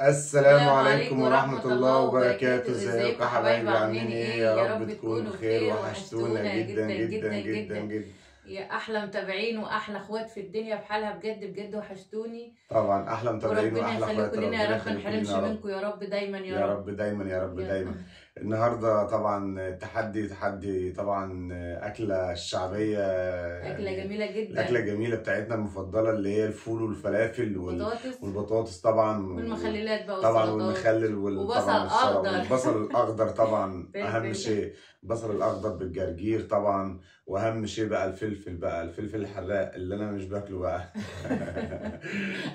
السلام عليكم ورحمة الله وبركاته. ازيكم يا حبايبي؟ عاملين ايه؟ يا رب تكونوا بخير. وحشتونا جدا جدا جدا جدا يا احلى متابعين واحلى اخوات في الدنيا بحالها، بجد بجد وحشتوني. طبعا احلى متابعين واحلى اخوات، ربنا يا رب ما نحرمش منكم يا رب دايما يا رب، يا رب دايما يا رب دايما. النهارده طبعا تحدي طبعا اكله الشعبية، اكله جميلة جدا، الاكلة الجميلة بتاعتنا المفضلة اللي هي الفول والفلافل والبطاطس طبعا، والمخللات بقى طبعا، والمخلل والبصل الاخضر، والبصل الاخضر طبعا اهم شيء البصل الاخضر بالجرجير طبعا، واهم شيء بقى الفلفل، بقى الفلفل الحراق اللي انا مش باكله بقى.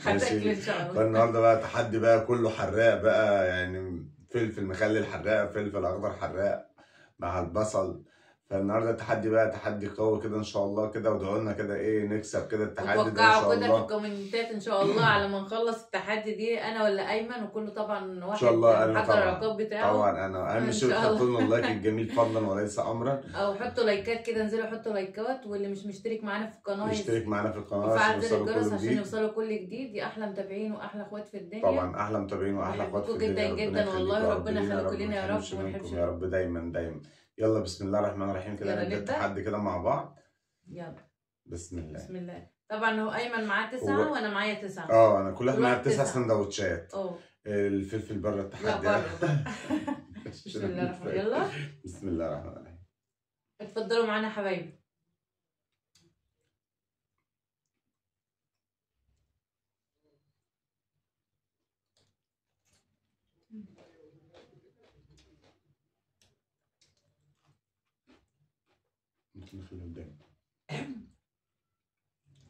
هتاكله ان شاء الله. فالنهارده بقى تحدي بقى كله حراق بقى، يعني فلفل مخلل حراق، فلفل اخضر حراق مع البصل. فالنهارده التحدي بقى تحدي قوي كده ان شاء الله كده، وادعوا لنا كده ايه نكسب كده التحدي ده ان شاء الله. كده في الكومنتات ان شاء الله على ما نخلص التحدي دي انا ولا ايمن، وكله طبعا واحد ان شاء الله. انا طبعا العقاب بتاعه طبعا انا اهم شيء تحطوا لنا ال like الجميل فضلا وليس امرا، او حطوا لايكات كده، انزلوا حطوا لايكات، واللي مش مشترك معانا في القناة يشترك معانا في القناة وفعل زر الجرس عشان يوصلوا كل جديد. يا احلى متابعين واحلى اخوات في الدنيا، طبعا احلى متابعين واحلى اخوات في الدنيا جدا جدا والله، ربنا يخليكم لنا يا رب ونحبكم يا رب دايما دايما. يلا بسم الله الرحمن الرحيم كده نبدا التحدي كده مع بعض. يلا بسم الله بسم الله. طبعا هو ايمن معاه 9 وانا معايا 9. انا كل واحد معايا 9 سندوتشات. الفلفل بره التحدي. لا بره. بسم الله الرحمن الرحيم. يلا بسم الله الرحمن الرحيم. اتفضلوا معانا يا حبايبي.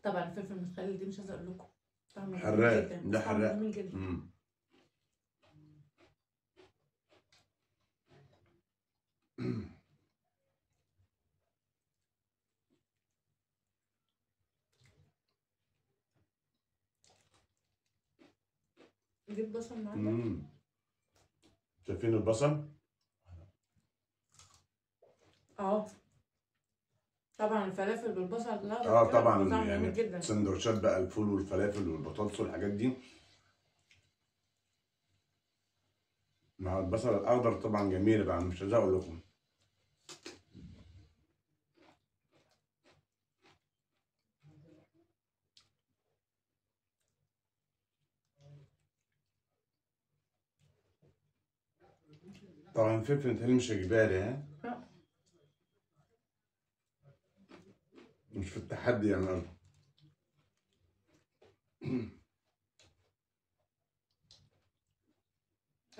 طبعا الفلفل المخلل دي مش عايزه اقول لكم طعمه حراق، ده حراق جميل جدا. جيب بصل معاك. شايفين البصل؟ اهو طبعا الفلافل بالبصل لا طبعا يعني جدا. سندوتشات بقى الفول والفلافل والبطاطس والحاجات دي مع البصل الاخضر طبعا جميلة بقى، مش عايز اقول لكم. طبعا الفلفل متهيألي مش اجباري، ها؟ مش في التحدي يعني.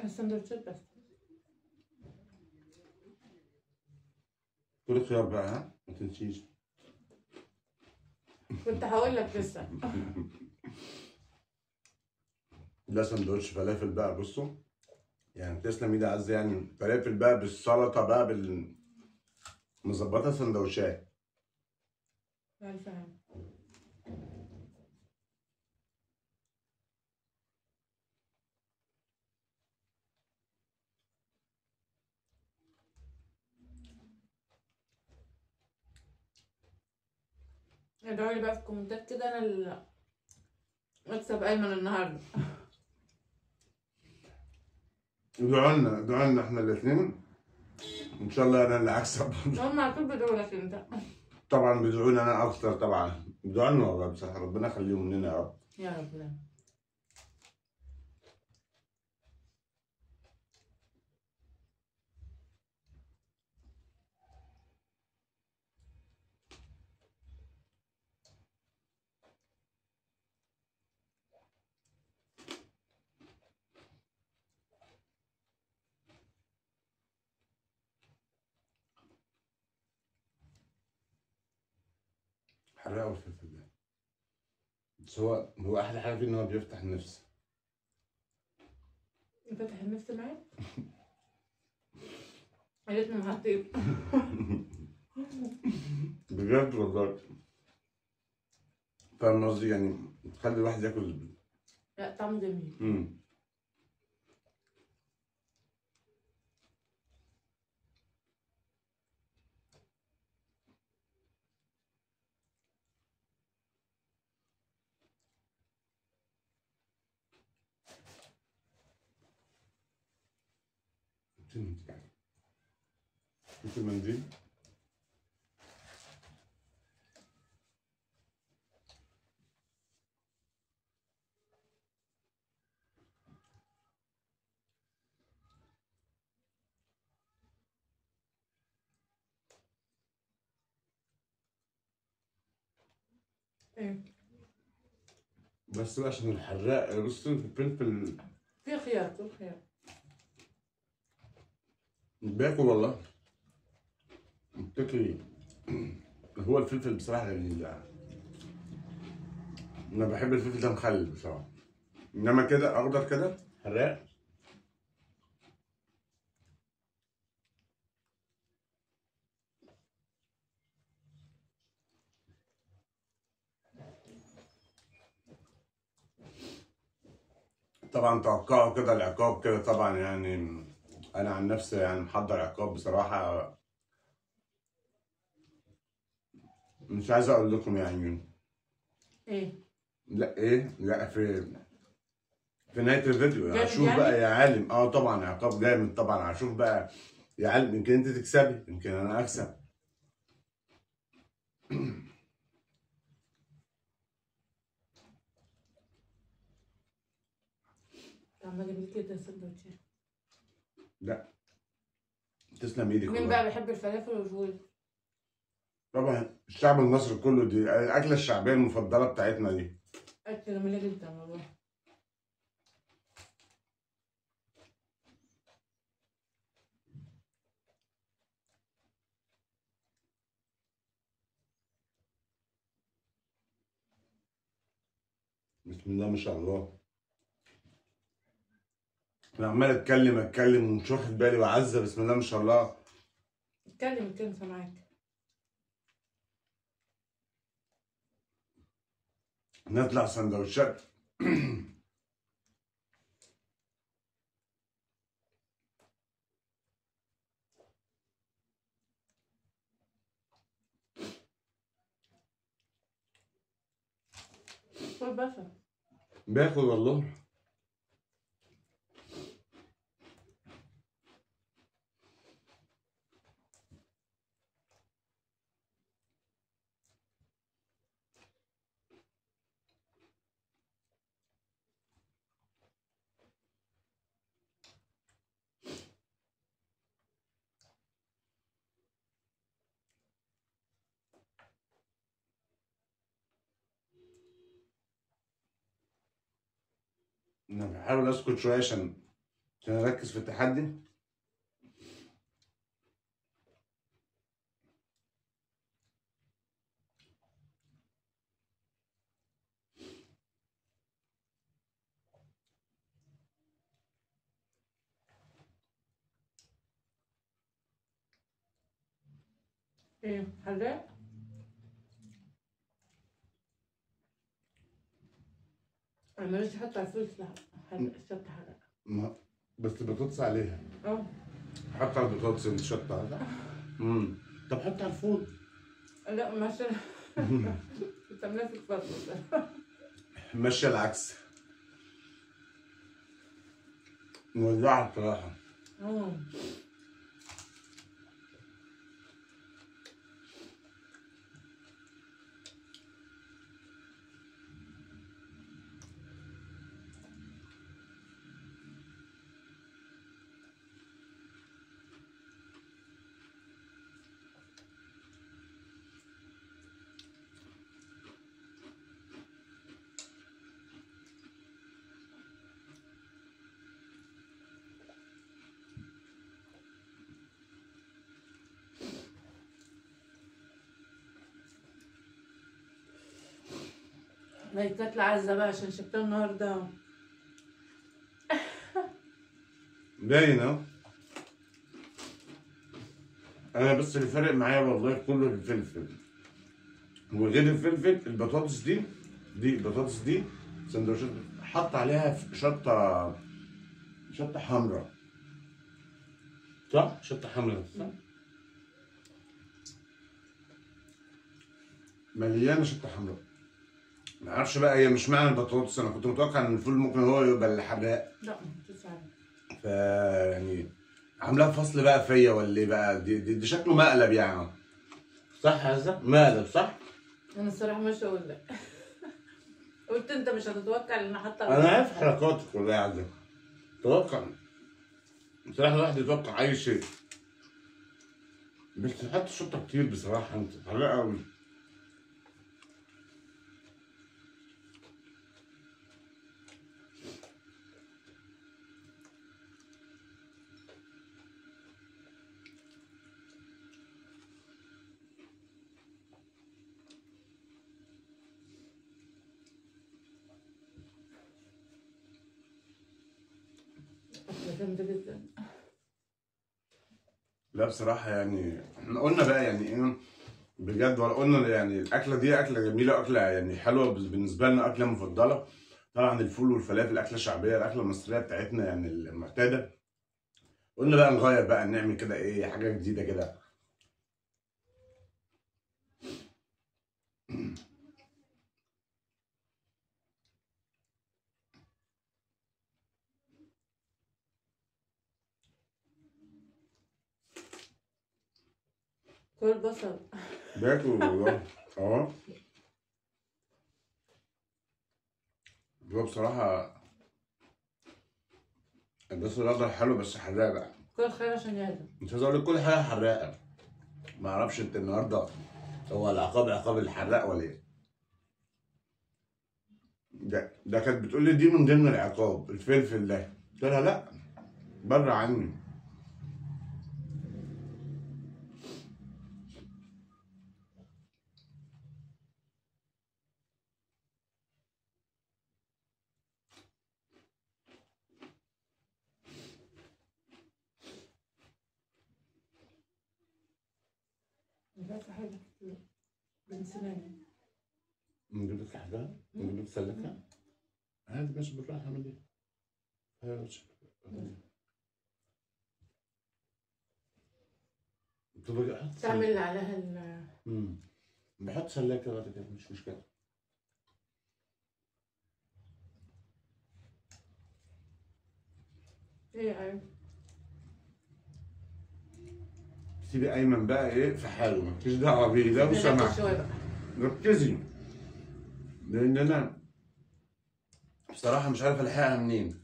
السندوتشات بس. كل خيار بقى، ها؟ ما تنسيش. كنت هقول لك لسه. ده سندوتش فلافل بقى، بصوا يعني تسلم ايدي عزه، يعني فلافل بقى بالسلطة بقى مظبطه سندوتشات. ألف هنا. ادعوا لي بقى في الكومنتات كده انا اللي اكسب ايمن النهارده. ادعوا لنا، ادعوا لنا احنا الاثنين ان شاء الله انا اللي اكسب. هم على طول بيدعوا لك انت. طبعا بيدعوا لنا انا اكتر، طبعا بيدعوا لنا والله بصراحة، ربنا يخليهم لنا يا رب يا رب. لا. حراق الفلفل ده، بس هو احلى حاجة فيه ان هو بيفتح النفس. فتح النفس معاك؟ يا ريتني ما حطيت. بجد والله، فاهم قصدي؟ يعني تخلي الواحد ياكل. لا طعمه جميل. شوف المنديل. ايه بس بقى عشان الحراق. بص الفلفل في خيار، كل خيار باكل والله. بتاكلي هو الفلفل بصراحة جميل يعني. انا بحب الفلفل ده مخلل بصراحة، انما كده اخضر كده حراق. طبعا توقعوا كده العقاب كده طبعا، يعني انا عن نفسي يعني محضر عقاب بصراحة، مش عايز اقول لكم يعني ايه. لا ايه، لا في نهاية الفيديو يعني هشوف يعني بقى يا عالم. طبعا عقاب جامد طبعا. هشوف بقى يا عالم، يمكن انت تكسبي يمكن انا اكسب. طعمها جميل جدا السندوتشات. لا تسلم ايدك. مين بقى بيحب الفلافل والفول؟ طبعا الشعب المصري كله، دي الاكلة الشعبية المفضلة بتاعتنا دي. اكله جميلة جدا والله. بسم الله ما شاء الله. انا عمال اتكلم اتكلم ومش واخد بالي، وعزه بسم الله ما شاء الله. اتكلم اتكلم سامعاك. نطلع سندوتشات. كل بصل باكل والله. انا بحاول اسكت شوية عشان اركز في التحدي. ايه حراق؟ انا ماليش احط على الفول الشطه حراق. ما بس البطاطس عليها. حط على البطاطس الشطه. طب حط على الفول. لا ما عشان كنت عاملاها في البطاطس. ماشية العكس. مولعه بصراحة. لايكات لعزة بقى عشان شفتها النهارده. باين اهو. انا بس اللي فارق معايا والله كله الفلفل، وغير الفلفل البطاطس دي البطاطس دي سندوتشات حط عليها شطه، شطه حمراء صح؟ شطه حمراء صح؟ مليانة شطه حمراء. ما اعرفش بقى هي مش معنى البطاطس، انا كنت متوقع ان الفول ممكن هو يبقى اللي حراق. لا مش عارف. فا يعني عاملاها فصل بقى فيا ولا ايه بقى؟ دي شكله مقلب يعني. صح يا عزه؟ مقلب صح؟ انا الصراحة مش هقول لك. قلت انت مش هتتوقع ان انا حاطه. انا عارف حركاتك والله يا عزه. توقع بصراحة، الواحد يتوقع اي شيء، بس حط شطه كتير بصراحة، انت حراقه قوي. جامدة جدا. لا بصراحة يعني احنا قلنا بقى يعني ايه بجد، ولا قلنا يعني الأكلة دي أكلة جميلة، أكلة يعني حلوة بالنسبة لنا، أكلة مفضلة طبعا. الفول والفلافل أكلة شعبية، الأكلة المصرية بتاعتنا يعني المعتادة. قلنا بقى نغير بقى، نعمل كده ايه حاجة جديدة كده. كل بصل باكل والله. اه هو بصراحة البصل الأخضر حلو بس حراق بقى. كل خير عشان يهدى. مش عايز أقول لك كل حاجة حراقة. ما أعرفش أنت النهاردة هو العقاب عقاب الحراق ولا إيه؟ ده كانت بتقول لي دي من ضمن العقاب الفلفل ده، قلت لها لأ بره عني. مش حاجة بنسلاني. نجيب لك لحدها؟ نجيب لك سلكة؟ عادي ماشي بالراحة. اعمل ايه؟ تعمل اللي عليها ال بحط سلاكة بعد كده مش مشكلة. ايه ايوه. سيبي ايمن بقى ايه في حاله، مالكيش دعوه بيه لو سمحت. ركزي لان انا بصراحة مش عارف الحقها منين.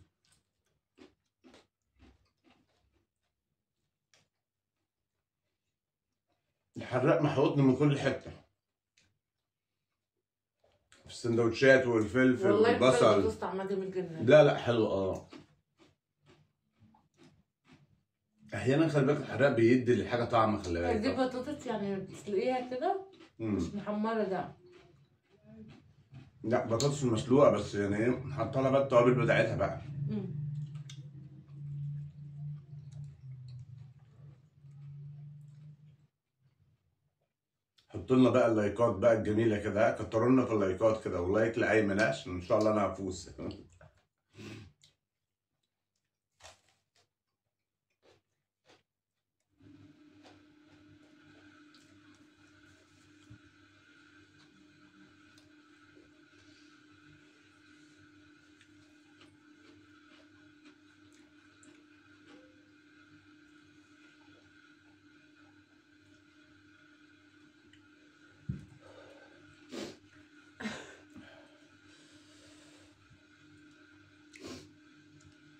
الحراق محوطني من كل حتة، في السندوتشات والفلفل والبصل. والله طعمها جميل جدا. لا لا حلو. اه احيانا خلي بالك الحراق بيدي للحاجة طعم، خلي بالك. دي بطاطس يعني بتسلقيها كده مش محمرة ده. لا بطاطس مسلوقة بس يعني ايه حاطه لها بقى التوابل بتاعتها بقى. حطوا لنا بقى اللايكات بقى الجميلة كده، كتروا لنا في اللايكات كده، و like لايمن عشان ان شاء الله انا هفوز.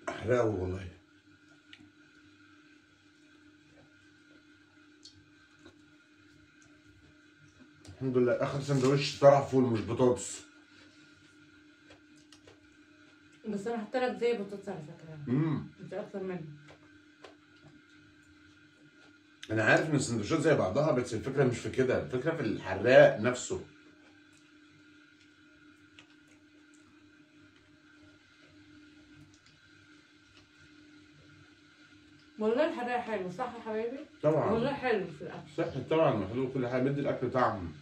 حلاوة والله. الحمد لله اخر سندوتش طلع فول مش بطاطس. بس انا حاطه لك زي بطاطس على فكرة. انت اكتر مني. انا عارف ان السندوتشات زي بعضها، بس الفكرة مش في كده، الفكرة في الحراق نفسه. والله الحراق حلو صح يا حبايبي؟ طبعا والله حلو في الاكل. صح طبعا حلو كل حاجة، بيدي الاكل طعم.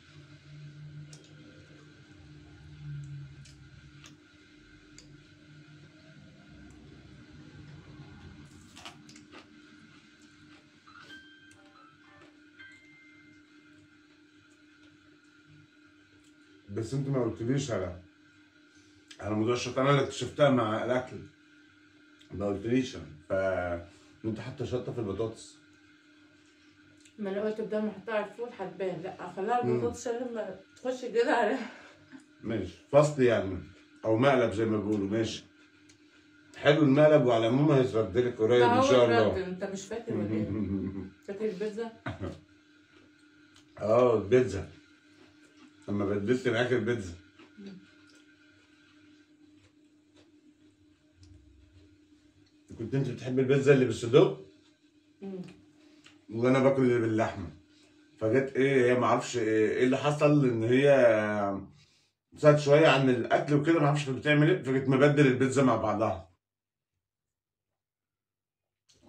بس انت ما قلتليش على موضوع الشطه، انا اللي اكتشفتها مع الاكل، ما قلتليش. ف انت حاطه شطه في البطاطس. ما انا قلت بدل ما احطها على الفول هتبان، لا اخليها على البطاطس عشان لما تخش كده عليها. ماشي، فصل يعني او مقلب زي ما بيقولوا. ماشي حلو المقلب، وعلى العموم هيتردلك قريب ان شاء الله. انت مش فاكر ولا ايه؟ فاكر البيتزا؟ اه البيتزا لما بدلت معاك البيتزا. كنت انت بتحب البيتزا اللي بالصدق وانا باكل اللي باللحمه، فجت ايه هي ما اعرفش ايه اللي حصل، ان هي ساعت شوية عن الاكل وكده، ما اعرفش كانت بتعمل ايه، فجت مبدل البيتزا مع بعضها.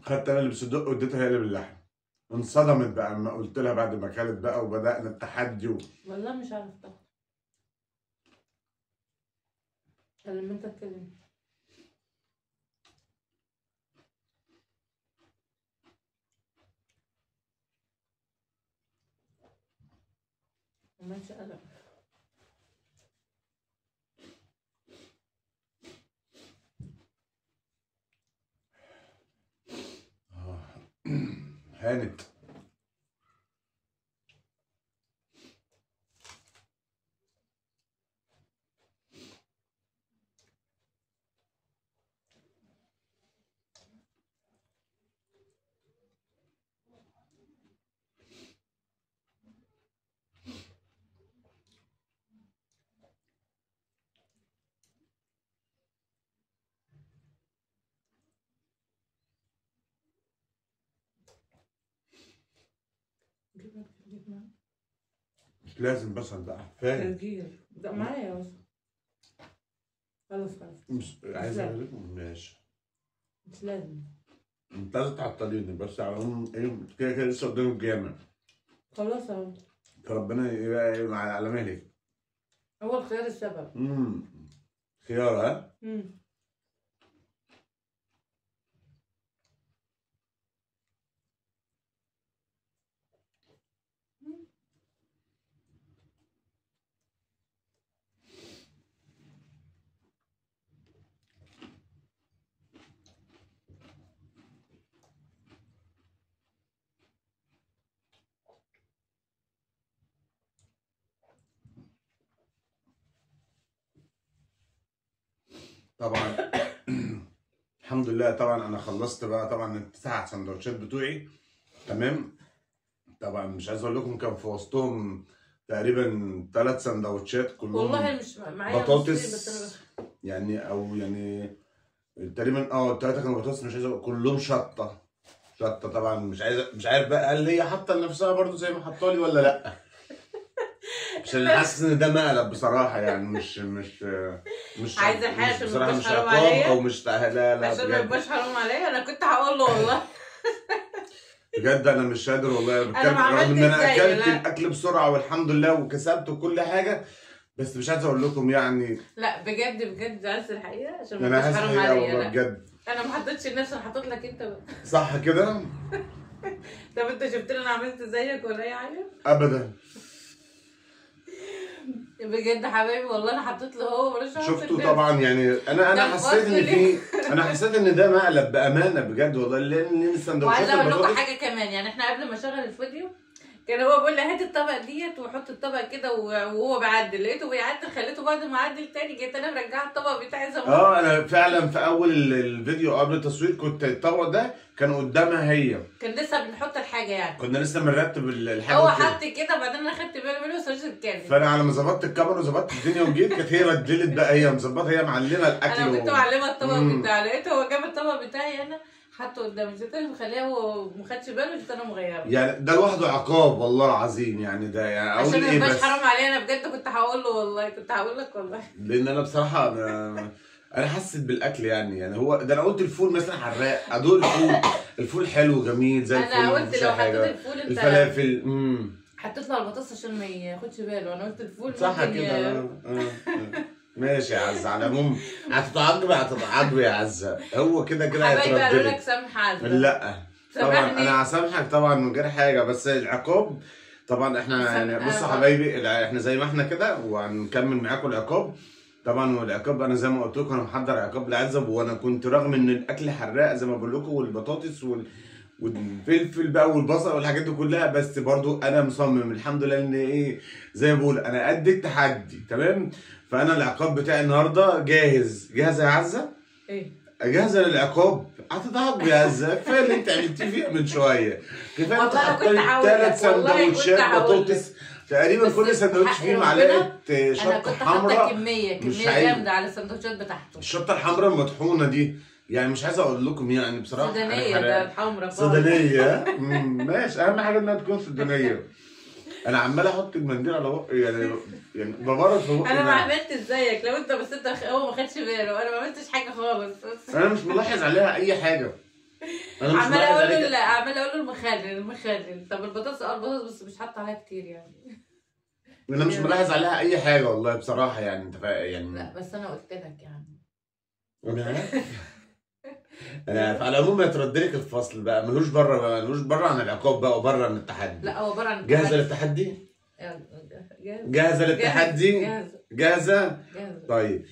خدت انا اللي بالصدق واديتها هي اللي باللحمه. انصدمت بقى اما قلت لها بعد ما اكلت بقى، وبدانا التحدي والله مش عارفه لما انت اتكلمت. ما شاء الله. هانت. مش لازم بصل بقى، كفاية ترجير ده معايا بس. خلاص خلاص مش عايز اقول ماشي، مش لازم. انت لازم تعطليني بس على العموم ايه، كده كده لسه قدام الجامع. خلاص اهو، فربنا يبقى على مهلك. هو الخيار السبب. خيار. ها؟ طبعا الحمد لله. طبعا انا خلصت بقى طبعا ال9 سندوتشات بتوعي، تمام. طبعا مش عايز اقول لكم كان في وسطهم تقريبا 3 سندوتشات كلهم والله مش معايا بطاطس، بس انا يعني او يعني تقريبا 3 كانوا بطاطس، مش عايز اقول كلهم شطه شطه. طبعا مش عارف بقى هل هي حاطه لنفسها برضو زي ما حاطه لي ولا لا، عشان حاسس ان ده مقلب بصراحة. يعني مش مش مش عايزه حاجة عشان ما يبقاش حرام عليا، او مش لا لا عشان ما يبقاش حرام عليا. انا كنت هقول له والله بجد انا مش قادر والله. بتكلم رغم ان انا اكلت الاكل بسرعة والحمد لله وكسبت وكل حاجة، بس مش عايز اقول لكم يعني لا بجد بجد عايز الحقيقة عشان ما يبقاش حرام عليا والله بجد. انا ما حطيتش لنفسي، انا حطيت لك انت بقى صح كده. طب انت شفتني انا عملت زيك ولا اي حاجة؟ ابدا بجد حبايبي والله انا حطيت له هو ملوش. شفتوا طبعا يعني انا حسيت ان في انا حسيت ان ده مقلب بامانه بجد والله. لان السندوتشات وعايزه اقول لكم حاجة كمان، يعني احنا قبل ما اشغل الفيديو كان هو بيقول لي هات الطبق ديت وحط الطبق كده، وهو بيعدل لقيته بيعدل، خليته بعد ما عدل تاني جيت انا مرجعه الطبق بتاعي زي ما انا فعلا في اول الفيديو قبل التصوير كنت الطبق ده كان قدامها هي، كان لسه بنحط الحاجة يعني كنا لسه بنرتب الحاجة، هو حط كده بعدين انا خدت بالي منه بس مش اتكلم. فانا على ما ظبطت الكاميرا وظبطت الدنيا وجيت كانت هي بدلت بقى، هي مظبطه، هي معلمه الاكل. انا كنت معلمه الطبق بتاعي، لقيته هو جاب الطبق بتاعي انا حطه قدامي، جيت انا مخليه هو ما خدش باله، جيت انا مغيرة. يعني ده لوحده عقاب والله العظيم. يعني ده يعني اقول عشان ايه ما يبقاش بس حرام عليا. انا بجد كنت هقول له والله، كنت هقول لك والله، لان انا بصراحة انا حسيت بالاكل يعني هو ده. انا قلت الفول مثلا حراق، ادوق الفول، الفول حلو جميل زي الفل، انا قلت لو حطيت الفول انت الفلافل حطيت له البطاطس عشان ما ياخدش باله. انا قلت الفول صح كده. ماشي يا عزه، على العموم هتتعاقبي هتتعاقبي يا عزه، هو كده كده حبايبي قالوا هيتردلك. لك سامحه عزه. لا طبعا انا هسامحك طبعا من غير حاجة، بس العقاب طبعا احنا يعني بصوا حبايبي احنا زي ما احنا كده وهنكمل معاكم العقاب. طبعا والعقاب انا زي ما قلت لكم انا محضر عقاب لعزب، وانا كنت رغم ان الاكل حراق زي ما بقول لكم، والبطاطس والفلفل بقى والبصل والحاجات دي كلها، بس برضو انا مصمم الحمد لله ان ايه زي ما بقول انا قد التحدي. تمام. فانا العقاب بتاعي النهارده جاهز. جاهزة يا عزه؟ ايه جاهزة للعقاب؟ هتضحك يا عزه، كفاية اللي انت عملتيه فيها من شوية، كفاية انت حطيت 3 سندوتشات بطاطس تقريبا، كل سندوتش فيه معلقه شطه حمراء. كمية جامدة على السندوتشات بتاعته، الشطه الحمراء المطحونه دي، يعني مش عايز اقول لكم يعني بصراحة سودانيه، ده الحمراء سودانيه. ماشي، اهم حاجة انها تكون سودانيه. انا عمال احط المنديل على بقي، يعني ببرد في بقي. انا ما عملتش زيك، لو انت بس انت هو ما خدش باله، انا ما عملتش حاجة خالص. انا مش ملاحظ عليها اي حاجة. انا مش عمال اقول له المخلل. طب البطاطس، البطاطس بس مش حاطه عليها كتير يعني. انا مش ملاحظ عليها اي حاجة والله بصراحة، يعني انت يعني. لا بس انا قلت لك يعني. انا عارف. انا عارف. على العموم هترد لك الفصل بقى، ملوش بره بقى، ملوش بره عن العقاب بقى وبره عن التحدي. لا هو بره عن التحدي. جاهزة للتحدي؟ جاهزة للتحدي؟ جاهزة؟ طيب.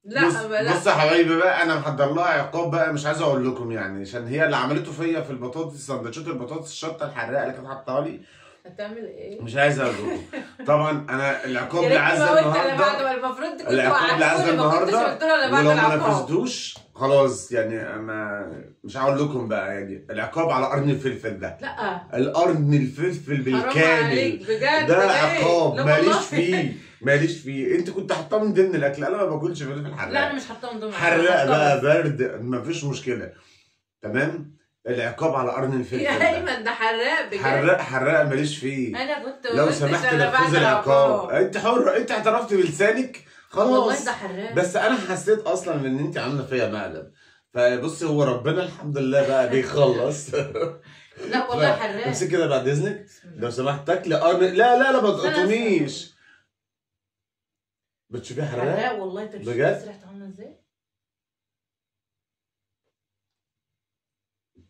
لا بص يا حبايبي بقى، انا محضر لها عقاب بقى، مش عايز اقول لكم يعني، عشان هي اللي عملته فيا في البطاطس، سندوتشات البطاطس الشطه الحراقه اللي كانت حاطاها لي. هتعمل ايه؟ مش عايز اقول لكم. طبعا انا العقاب لعزه النهارده، المفروض كنت العقاب لعزه النهارده، ولو ما نفذتوش خلاص يعني انا مش هقول لكم بقى. يعني العقاب على قرن الفلفل ده. لا القرن الفلفل بالكامل ده عقاب ماليش فيه، ماليش فيه. انت كنت حاطاه من ضمن الاكل، انا ما باكلش فلفل حراق. لا انا مش حاطاه من ضمن حراق بقى، برد مفيش مشكلة. تمام. العقاب على قرن الفلفل يا ايمن ده حراق بجد، حراق حراق ماليش فيه. انا كنت لو سمحت نفذ العقاب. انت حره، انت اعترفت بلسانك خلاص والله ده حراق. بس انا حسيت اصلا ان انت عامله فيا مقلب، فبصي هو ربنا الحمد لله بقى بيخلص. لا والله حراق. امسك كده بعد اذنك لو سمحت، تاكلي قرن. لا لا لا ما تقطميش. بتشوفيه حراق؟ حراق والله. انت مش شايف ريحته عامله ازاي؟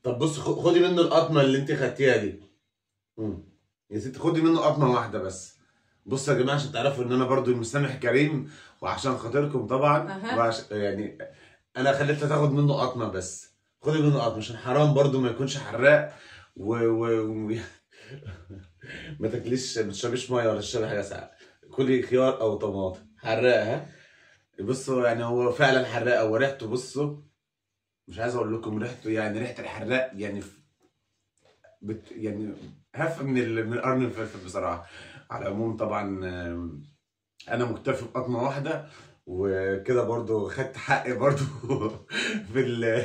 طب بص، خدي منه القطمه اللي انت خدتيها دي. يا ستي خدي منه قطمه واحدة بس. بصوا يا جماعة عشان تعرفوا ان انا برضو المسامح كريم، وعشان خاطركم طبعا يعني انا خليتها تاخد منه قطمه بس. خدي منه قطمه عشان حرام برضو ما يكونش حراق و ما تاكليش، ما تشربيش مية ولا تشربي حاجة ساقعه، كلي خيار او طماطم. حراق ها؟ بصوا يعني هو فعلا حراق، وريحته بصوا مش عايز اقول لكم ريحته، يعني ريحه الحراق يعني يعني هفه من قرن الفلفل بصراحة. على العموم طبعا انا مكتفي بقطمه واحدة، وكده برضو خدت حقي برضو في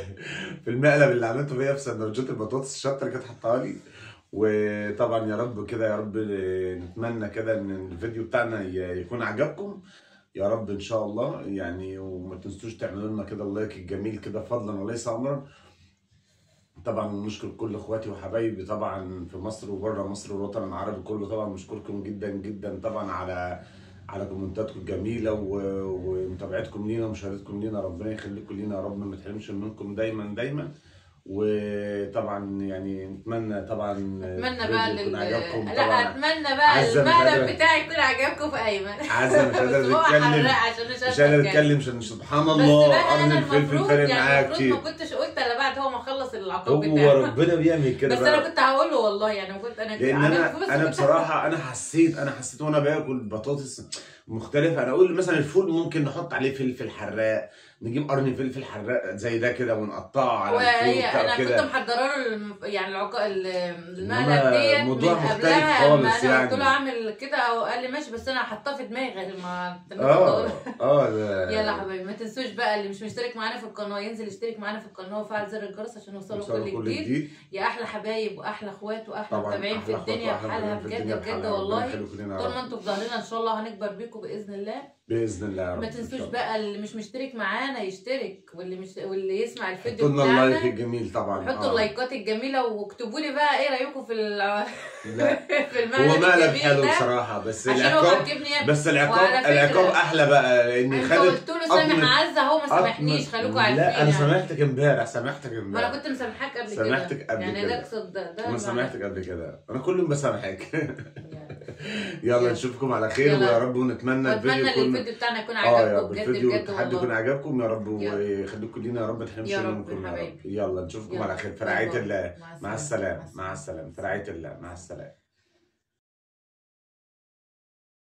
المقلب اللي عملته فيا في سندوتشات البطاطس الشطه اللي كانت حطها لي. وطبعا يا رب كده، يا رب نتمنى كده ان الفيديو بتاعنا يكون عجبكم يا رب ان شاء الله يعني. وما تنسوش تعملوا لنا كده ال like الجميل كده فضلا وليس امرا. طبعا نشكر كل اخواتي وحبايبي طبعا في مصر وبره مصر والوطن العربي كله، طبعا بشكركم جدا جدا طبعا على كومنتاتكم الجميلة ومتابعتكم لينا ومشاهدتكم لينا. ربنا يخليكم لينا يا رب، ما تحرمش منكم دايما دايما. وطبعا يعني نتمنى طبعا اتمنى بقى لا اتمنى بقى المقلب بتاعي يكون عجبكم في ايمن. عزه مش قادرة تتكلم، مش قادرة تتكلم عشان سبحان الله قرن الفلفل فارق معايا كتير. ما كنتش قلت الا بعد هو ما خلص العقاب بتاعه. هو ربنا بيعمل كده بس انا كنت هقول له والله يعني، كنت انا لان انا بصراحة انا حسيت وانا باكل بطاطس مختلفة. انا اقول مثلا الفول ممكن نحط عليه فلفل حراق، نجيب قرن فلفل حراق زي ده كده ونقطعه على الفول. انا كنت محضرة له يعني المقلب ديت موضوع مختلف خالص يعني. قلت له اعمل كده او قال لي ماشي، بس انا حاطاه في دماغي ما يلا حبايبي ما تنسوش بقى اللي مش مشترك معانا في القناة ينزل يشترك معانا في القناة وفعل زر الجرس عشان يوصله كل جديد. يا احلى حبايب واحلى اخوات واحلى متابعين في الدنيا بحالها بجد بجد والله. طول ما انتوا في ظهرنا ان شاء الله هنكبر بيكم باذن الله، باذن الله يا رب. ما تنسوش بقى اللي مش مشترك معانا يشترك، واللي يسمع الفيديو بتاعنا حطوا لنا ال like الجميل طبعا، حطوا اللايكات الجميلة واكتبوا لي بقى ايه رايكم في في المقلب. هو مقلب حلو بصراحة، بس العقاب بس العقاب احلى بقى لان خدت. قلت له سامح عزه هو ما سامحنيش، خلوكوا عارفين. لا انا سامحتك امبارح، سامحتك امبارح. ما انا كنت مسامحاك قبل كده، سامحتك قبل يعني كده ده اقصد ده انا سامحتك قبل كده، انا كل يوم بسامحك. يلا نشوفكم على خير ويا رب، ونتمنى الفيديو يكون، الفيديو بتاعنا يكون عجبكم بجد الفيديو التحدي يكون عجبكم يا رب، ويخليكم لينا يا رب، ما تحرمش منكم يا رب. يلا نشوفكم على خير في رعاية الله، مع السلامة، مع السلامة، في رعاية الله، مع السلامة.